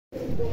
Yeah.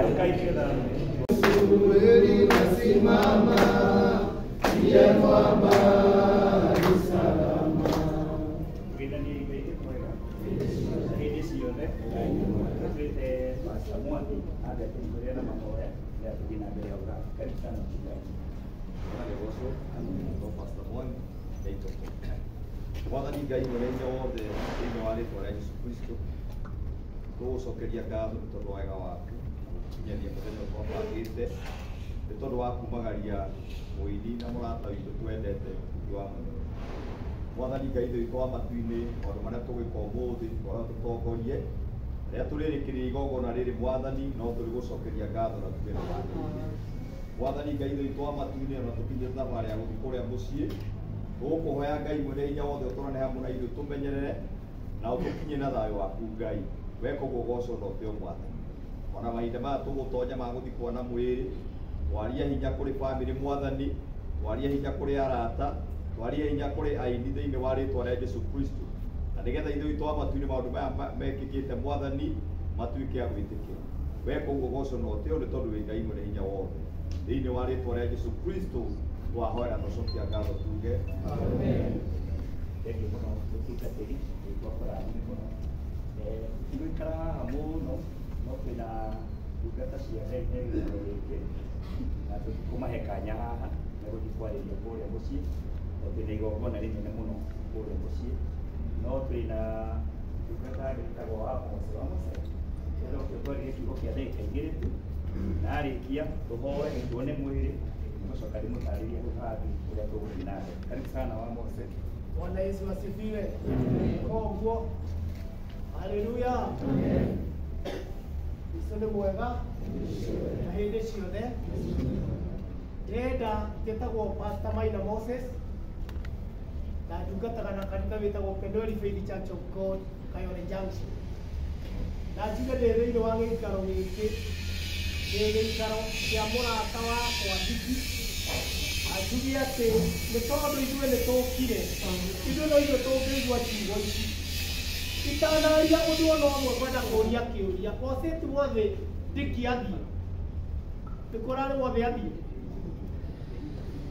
Ũkai nĩgetha Kweli nasimama, ndiye mwamba ni salama. Tũgeithanie Ngai mwega hĩndĩ ciothe. Tũtuĩte Pastor Mwangi ambe atũhingũrĩre na mahoya nĩgetha tũthiĩ na mbere ya ũrathi. Karibu sana mchungaji. Bwana agocwo. Pastor Mwangi Ngai. Mwathani Ngai mwene hinya wothe, thĩinĩ wa rĩtwa rĩa Jesũ Kristo tũgũcokeria ngatho nĩ tondũ wa wega waku gũkinyaria mũthenya ũyũ twabangĩte, nĩ tondũ wa kumagaria mũini na mũrata witũ twendete Ngugi wa Mũnyoro. Mwathani Ngai ithe witũ wa matu-inĩ, maũndũ marĩa tũgwĩka ũmũthĩ twara tũtongorie rĩrĩa tũrĩrĩkĩria igongona rĩrĩ, Mwathani, no tũrĩgũcokeria ngatho na tuge nĩ wagĩrĩire. Mwathani Ngai ithe witũ wa matu-inĩ, ona tũkinyĩte thabarĩ ya gũthiĩ kũrĩa mũciĩ, tũgũkũhoya Ngai mwene hinya wothe ũtũrane hamwe na ithuĩ, tũmenyerere na ũtũkinye na thayũ waku. Ngai weka ũguo gocwo na ũtĩo. Mwathani, ona mahinda maya tũgũtonya ma gũthiĩ kuona mwĩrĩ, twaria hinya kũrĩ bamĩrĩ, Mwathani, twaria hinya kũrĩ arata, twaria hinya kũrĩ aini thĩinĩ wa rĩtwa rĩa Jesũ Kristo, na nĩgetha ithe witũ wa matu-inĩ maũndũ maya mekĩkĩte, Mwathani, matuĩke a gwĩtĩkĩra. Weka ũguo gocwo na ũtĩo, nĩ tondũ wĩ Ngai mwene hinya wothe. Thĩinĩ wa rĩtwa rĩa Jesũ Kristo twahoya na twacokia ngatho, tuge Amen. Thengiũ mũno mũtungatĩri, Ngai akũrathime mũno. Tũtigũikara haha mũno, no kwĩna ndungata cia Ngai he gĩikaro gĩkĩ na tũtikũmahe kanya haha, megũthiĩ kwarĩria kũrĩa mũciĩ tondũ twĩna igongona rĩnene mũno kũrĩa mũciĩ. No twĩna ndungata ĩtagwo wa Mose, wa Mose ĩrĩa ũke ũtwarĩrie kiugo kĩa ndagĩka 2 tu, na arĩkia tũhoe tuone mwĩrĩ, gũcoka ndĩmũtarĩrie hau hangĩ ũrĩa tũgũthiĩ na mbere. Karibu sana wa Mose. Bwana Yesu asifiwe. Koguo haleluya. Yesu nĩ mwega na hĩndĩ ciothe. Ndĩrenda njĩtagwo Pastor Maina Moses na ndungataga na kanitha wĩtagwo Penueli Faith Church of God, Kayole Junction. Na njuge ndĩ thĩinĩ wa gĩikaro gĩkĩ, ndĩ gĩikaro kĩa mũrata wakwa Ndigi. Anjuge atĩ nĩ tondũ ithuĩ nĩ tũkire, ithuĩ no ithuĩ tũngĩigua ciugo ici. Itanaria ũndũ ona ũmwe, kwenda kũria kĩũria ocĩti wothe Ndiki athiĩ nĩ kũrarĩ wothe athiĩ,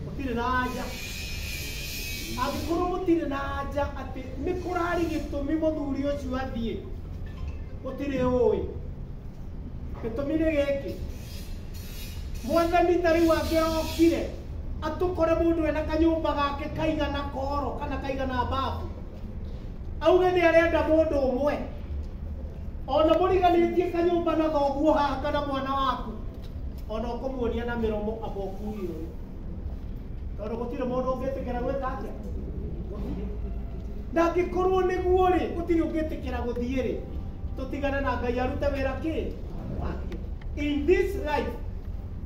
gũtirĩ na anja. Angĩkorwo mũtirĩ na anja atĩ nĩ kũrarĩ gĩtũmi mũthuri ũcio athiĩ, gũtirĩ ũĩ gĩtũmi nĩ gĩkĩ. Mwathani ta rĩu angĩrokire atũkore mũndũ ena kanyũmba gake kaigana koro kana kaigana babu, auge nĩ arenda mũndũ ũmwe ona mũriganĩtie kanyũmba na thoguo haha kana mwana waku, ona ũkũmuonia na mĩromo amba ũkuie ũyũ, tondũ gũtirĩ mũndũ ũngĩtĩkĩra gwĩka atĩa. Gũthiĩ. Na angĩkorwo nĩguo rĩ, gũtirĩ ũngĩtĩkĩra gũthiĩ rĩ, tũtigane na Ngai arute wĩra kĩ wake. In this life,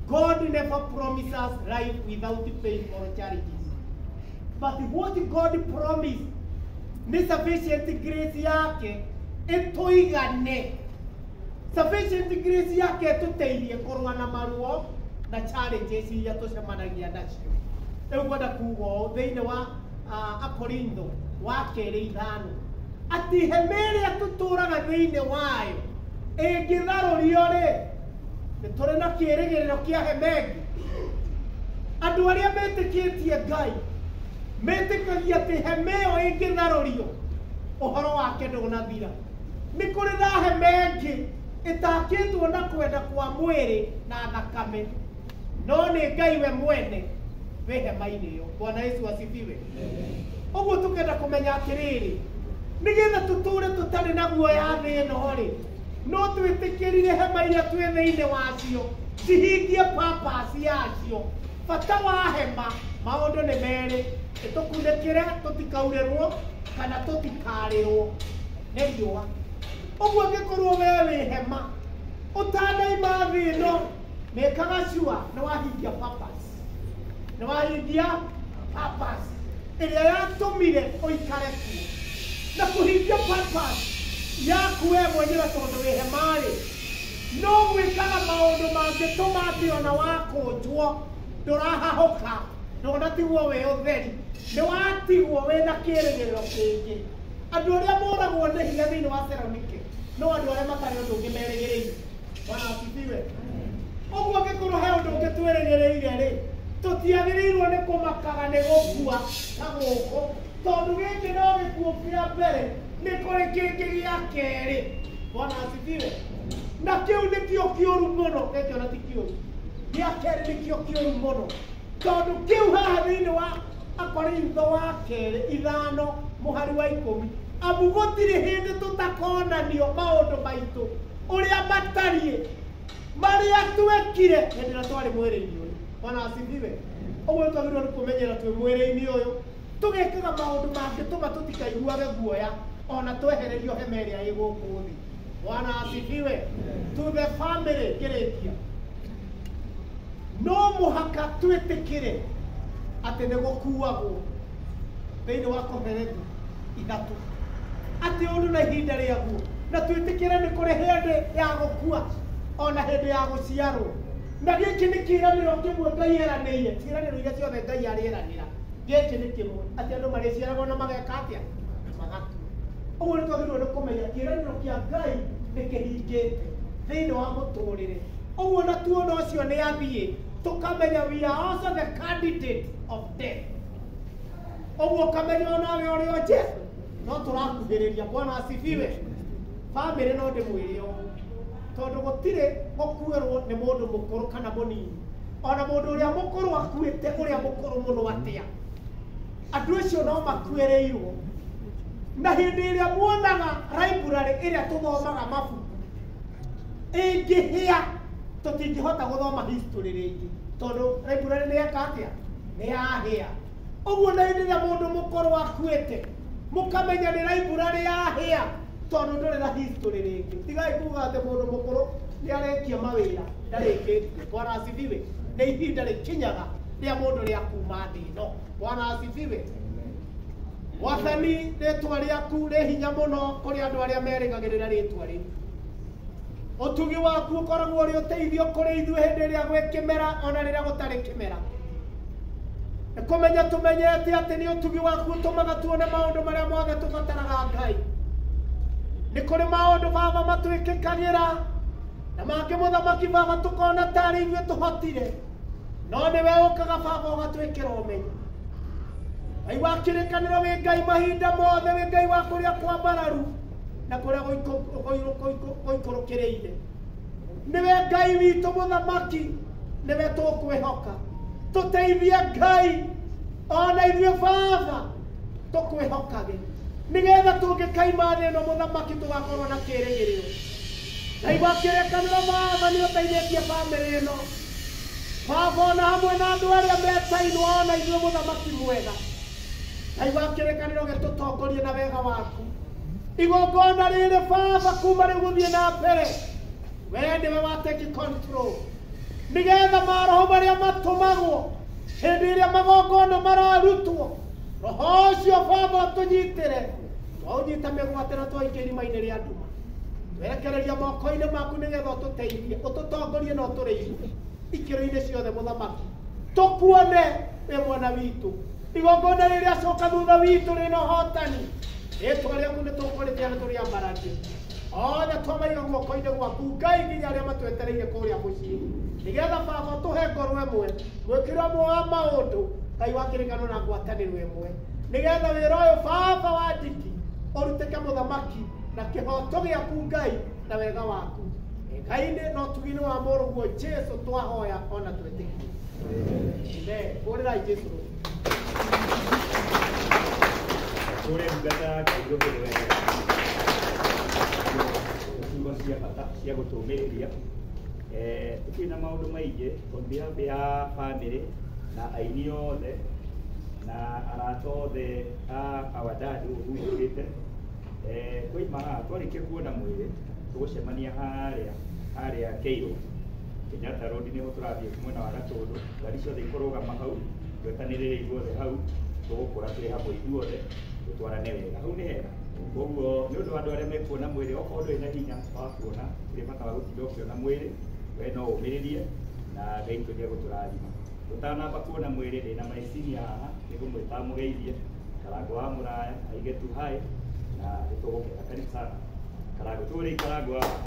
God never promises us life without pain or challenges, but what God promised nĩ sufficient grace yake ĩtũigane, sufficient grace yake ĩtũteithie kũrũa na maruo na challenges iria tũcemanagia nacio. Rĩu ngwenda kuga ũũ thĩinĩ wa Akorintho wa kerĩ 5, atĩ hema ĩrĩa tũtũraga thĩinĩ wayo ĩngĩtharũrio rĩ, nĩ tũrĩ na kĩĩrĩgĩrĩro kĩa hema ĩngĩ. Andũ arĩa metĩkĩtie Ngai metĩkagia atĩ hema ĩyo ĩngĩtharũrio, ũhoro wake ndũnathira. Nĩ kũrĩ na hema ĩngĩ ĩtakĩtwo na kwenda kwa mwĩrĩ na thakame, no nĩ Ngai we mwene wĩ hema-inĩ ĩyo. Bwana Yesu asifiwe. Ũguo tũkenda kũmenya atĩrĩrĩ, nĩgetha tũtũre tũtarĩ na guoya thĩ ĩno rĩ, no twĩtĩkĩrire hema iria twĩ thĩinĩ wacio cihingie purpose yacio. Bata wa hema maũndũ nĩ merĩ: ĩtũkunĩkĩre tũtikaurĩrwo kana tũtikarĩrwo nĩ riũa. Ũguo angĩkorwo we wĩ hema ũtanaima thĩ ĩno, mekaga sure nĩ wahingia purpose, nĩ wahingia purpose ĩrĩa yatũmire ũikare kuo. Na kũhingia purpose yaku we mwenyewe tondũ wĩ hema-rĩ, no gwĩkaga maũndũ mangĩtũma atĩ ona wakũnjwo ndũrahahũka, ndũnatigwo wĩ ũtheri, nĩ watigwo wĩna kĩĩrĩgĩrĩro kĩngĩ. Andũ arĩa moragwo nĩ hinya thĩinĩ wa Thesalonike no andũ arĩa matarĩ ũndũ ũngĩ merĩgĩrĩire. Bwana asifiwe. tũmakaga nĩ gũkua ta gũkũ tondũ gĩkĩ no gĩkuũ kĩa mbere nĩ kũrĩ kĩngĩ gĩa kerĩ. Bwana asifiwe. Na kĩu nĩkĩo kĩũru mũno, gĩkĩ ona ti kĩũru, gĩa kerĩ nĩkĩo kĩũru mũno tondũ kĩu haha thĩinĩ wa Akorintho wa kerĩ 5 mũhari wa 10 amu gũtirĩ hĩndĩ tũtakonanio maũndũ maitũ ũrĩa matariĩ marĩa twekire hĩndĩ ĩrĩa twarĩ mwĩrĩ-inĩ ũyũ. Bwana asifiwe. Ũguo twagĩrĩirwo nĩ kũmenyera twĩ mwĩrĩ-inĩ ũyũ tũgekaga maũndũ mangĩtũma tũtikaiguage guoya ona twehererio hema ĩrĩa ĩ gũkũ thĩ. Bwana asifiwe. To the family ngĩrĩkia, no mũhaka twĩtĩkĩre atĩ nĩ gũkuagwo thĩinĩ wa Kohelethu 3 atĩ ũndũ na ihinda rĩaguo, na twĩtĩkĩre nĩ kũrĩ hĩndĩ ya gũkua ona hĩndĩ ya gũciarwo. Na gĩkĩ nĩ kĩĩranĩro kĩmwe Ngai eranĩire, ciĩranĩro iria ciothe Ngai arĩeranĩra, gĩkĩ nĩ kĩmwe atĩ andũ marĩciaragwo na mageka atĩa, magakua. Ũguo nĩ twagĩrĩirwo nĩ kũmenya kĩĩranĩro kĩa Ngai nĩ kĩhingĩte thĩinĩ wa mũtũrĩre. Ũguo na tuona ũcio nĩ athiĩ, tũkamenya we are also the candidate of death. Ũguo ũkamenya onawe ũrĩ o Jesu no tũrakuhĩrĩria. Bwana asifiwe. Bamĩrĩ no ndĩmwĩre ũũ tondũ gũtirĩ gũkuĩrwo nĩ mũndũ mũkũrũ kana mũnini, ona mũndũ ũrĩa mũkũrũ akuĩte ũrĩa mũkũrũ mũno atĩa, andũ acio no makuĩrĩirwo. Na hĩndĩ ĩrĩa muonaga library ĩrĩa tũthomaga mabuku ĩngĩhĩa, tũtingĩhota gũthoma history rĩngĩ tondũ library nĩ yeka atĩa, nĩ yahĩa. Ũguo na hĩndĩ ĩrĩa mũndũ mũkũrũ akuĩte mũkamenya nĩ library yahĩa tondũ ndũrĩ na history rĩngĩ. Tigai kuga atĩ mũndũ mũkũrũ nĩ arekia mawĩra, ndarĩkĩtie. Bwana asifiwe. Nĩ ihinda rĩkinyaga rĩa mũndũ rĩa kuma thĩ ĩno. Bwana asifiwe. Wathani rĩtwa rĩaku rĩ hinya mũno kũrĩ andũ arĩa merĩgagĩrĩra rĩtwa rĩu. Ũtugi waku ũkoragwo ũrĩ ũteithio kũrĩ ithuĩ hĩndĩ ĩrĩa gwĩ kĩmera ona rĩrĩa gũtarĩ kĩmera. Nĩ kũmenya tũmenyete atĩ nĩ ũtugi waku ũtũmaga tuone maũndũ marĩa mothe tũbataraga Ngai. Nĩ kũrĩ maũndũ baba matwĩkĩkagĩra na mangĩ mũthamaki baba tũkona tarĩ ithuĩ tũhotire, no nĩwe ũkaga baba ũgatwĩkĩra ũmenyo. Ngai wa kĩrĩkanĩro wĩ Ngai mahinda mothe, wĩ Ngai wa kũrĩa kwambararu na kũrĩa gũikũrũkĩrĩire. Nĩwe Ngai witũ mũthamaki, nĩwe tũkwĩhoka. Tũteithie Ngai ona ithuĩ baba tũkwĩhokage, nĩgetha tũngĩkaima thĩ ĩno mũthamaki tũgakorwo na kĩĩrĩgĩrĩro. Ngai wa kĩrĩkanĩro baba nĩ ũteithĩtie bamĩrĩ ĩno baba, ona hamwe na andũ arĩa metainwo ona ithuĩ mũthamaki mwega. Ngai wa kĩrĩkanĩro gĩtũtongorie na wega waku. Igongona rĩrĩ baba kuma rĩu gũthiĩ na mbere, we nĩwe wa take control, nĩgetha maroho marĩa matũmagwo hĩndĩ ĩrĩa magongona mararutwo, roho ũcio baba ũtũnyitĩre, twaũnyita mĩgwate na twaikia irima-inĩ rĩa nduma, twerekereria moko-inĩ maku nĩgetha ũtũteithie, ũtũtongorie na ũtũrĩithie ikĩro-inĩ ciothe mũthamaki, tũkuone wĩ mwena witũ. Igongona rĩrĩa acoka thutha witũ rĩna ũhotani, rĩtwa rĩaku nĩ tũkũrĩtĩa na tũrĩambararie. Othe twamaiga guoko-inĩ gwaku Ngai nginya arĩa matwetereire kũrĩa mũciĩ, nĩgetha baba ũtũhe ngoro ĩmwe, mwĩkĩro ũmwe wa maũndũ, Ngai wa kĩrĩkanĩro na ngwatanĩro ĩmwe, nĩgetha wĩra ũyũ baba wa ndiki ũrutĩke mũthamaki na kĩhoto gĩaku Ngai na wega waku. Ngai-inĩ na ũtugi-inĩ wa mũrũguo Jesu twahoya ona twĩtĩkie. Amen. Hũrĩrai Jesu. Kũrĩ ndungata Ngai rũhĩ wega. Ciugo cia bata cia gũtũmĩrĩria. Tũtirĩ na maũndũ maingĩ on behalf ya family na aini othe na arata othe a our dad ũhurũkĩte. Twaima haha twarĩkia kuona mwĩrĩ tũgũcemania harĩa Keiro Kenyatta Road nĩho tũrathiĩ mwena wa Gatũndũ. Ngari ciothe ikũrũgama hau, twetanĩrĩre ithuothe hau, tũgũkũra twĩ hamwe ithuothe tũtwarane wega. Hau nĩ hega. Koguo nĩ ũndũ wa andũ arĩa mekuona mwĩrĩ, okorwo ndũrĩ na hinya wa kuona, ndũrĩ bata wa gũtinda ũkĩona mwĩrĩ, we no ũmĩrĩrie na Ngai witũ nĩegũtũrathima. Tũtanamba kuona mwĩrĩ ndĩna maicinia haha, nĩngũmwĩta mũgeithie Karangũ wa Mũraya aige tu hai na nĩtũgũkena. Karibu sana Karangũ, tũrĩ Karangũ haha.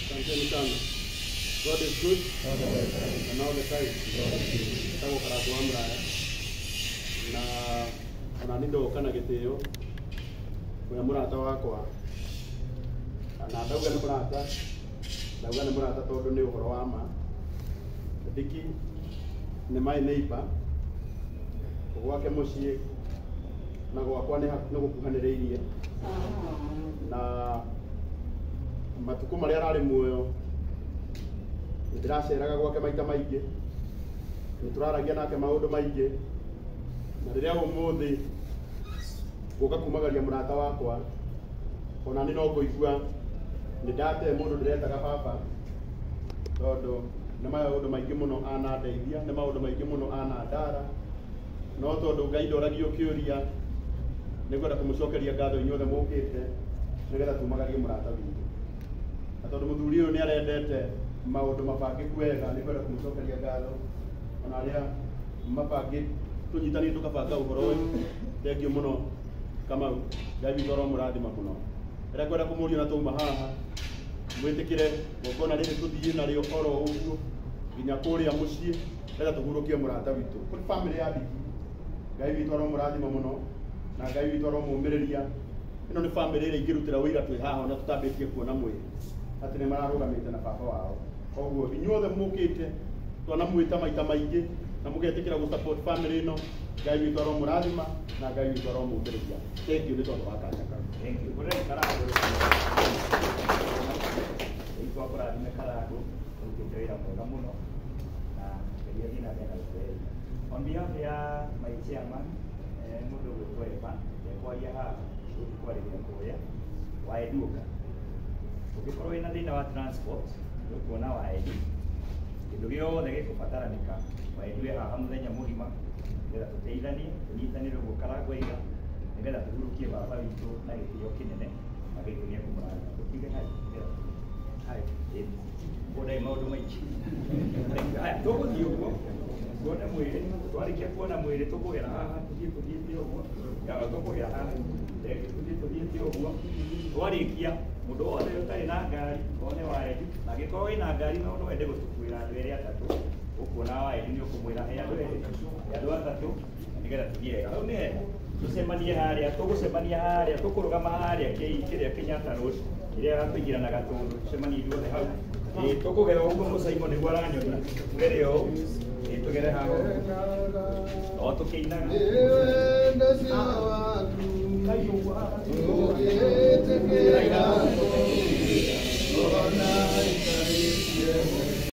Asanteni sana. God is good and all the time. Tagwo Karangũ wa Mũraya na ona niĩ ndoka na gĩtĩo ũrĩa mũrata wakwa, na ndauga nĩ mũrata, ndauga nĩ mũrata tondũ nĩ ũhoro wa ma. Diki nĩ my neighbor, gwake mũciĩ na gwakwa nĩ gũkuhanĩrĩirie, na matukũ marĩa ararĩ muoyo nĩ ndĩraceraga gwake maita maingĩ, nĩ tũraragia nake maũndũ maingĩ, na rĩrĩa ũmũthĩ gũka kumagaria mũrata wakwa ona nĩ no ngũigua nĩ ndate mũndũ ndĩretaga baba, tondũ nĩ maũndũ maingĩ mũno anandeithia, nĩ maũndũ maingĩ mũno anandara, no tondũ Ngai ndoragio kĩũria nĩ ngwenda kũmũcokeria ngatho inyuothe mũkĩte nĩgetha tumagarie mũrata witũ. Na tondũ mũthuri ũyũ nĩ arendete maũndũ mabangĩku wega, nĩ ngwenda kũmũcokeria ngatho ona arĩa mabangĩ tũnyitanĩire tũkabanga ũhoro ũyũ. Thengiũ mũno Kamau, Ngai witũ aromũrathima mũno. Rĩrĩa ngwenda kũmũria na twauma haha mwĩtĩkĩre gongona rĩrĩ tũthiĩ narĩo oro ũguo nginya kũrĩa mũciĩ nĩgetha tũhurũkie mũrata witũ. Kũrĩ bamĩrĩ ya Diki, Ngai witũ aromũrathima mũno na Ngai witũ aromũmĩrĩria. Ĩno nĩ bamĩrĩ ĩrĩa ingĩrutĩra wĩira twĩ haha ona tũtambĩtie kuona mwĩrĩ atĩ nĩ mararũgamĩte na baba wao. Koguo inyuothe mũkĩte twanamwĩta maita maingĩ na mũgetĩkĩra gũ support family ĩno, Ngai witũ aromũrathima na Ngai witũ aromũmbĩrĩria. Thank you nĩ tondũ wa kanya kau. Thank you. Kũrĩ Karangũ. Witũ akũrathime Karangũ, ũrutĩte wĩra mwega mũno na Ngai athiĩ na mbere na gũkũherithia. On behalf ya my chairman, mũndũ ũgwĩtwo Eva, ndekwaria haha, gũthiĩ kwarĩria kũrĩa, wa Eduka. Ũngĩkorwo wĩna thĩna wa transport, nĩũkuona wa Edu. Kĩndũ gĩothe gĩkũbataranĩka, wa Edu e haha mũthenya mũgima, nĩgetha tũteithanie, tũnyitanĩre ũguo Karangũ aiga, nĩgetha tũhurũkie baba witũ na gĩtĩo kĩnene, na Ngai witũ nĩekũmũrathima. Tũkiuge hai, nĩgetha hai, kuona maũndũ maingĩ. Haya, tũgũthiĩ ũguo, tuone mwĩrĩ, twarĩkia kuona mwĩrĩ tũkũgera haha, tũthiĩ tũthiĩte ũguo, tũkũgera haha, tũthiĩ tũthiĩte ũguo, twarĩkia mũndũ wothe ũtarĩ na ngari one wa Edu, na angĩkorwo wĩna ngari no wende gũtũkuĩra andũ erĩ atatũ, ũkuona wa Edu nĩ ũkũmwĩra he andũ erĩ, he andũ atatũ, nĩgetha tũthiĩ wega. Hau nĩ hega, tũcemanie harĩa, tũgũcemania harĩa, tũkũrũgama harĩa kĩrĩa Kenyatta Road, ĩrĩa ya na Gatũndũ, tũcemanie ithuothe hau. Tũkũgera ũguo Mũcaimo nĩguo aranyonia, tũgere ũũ, tũgere haha o tũkĩinaga.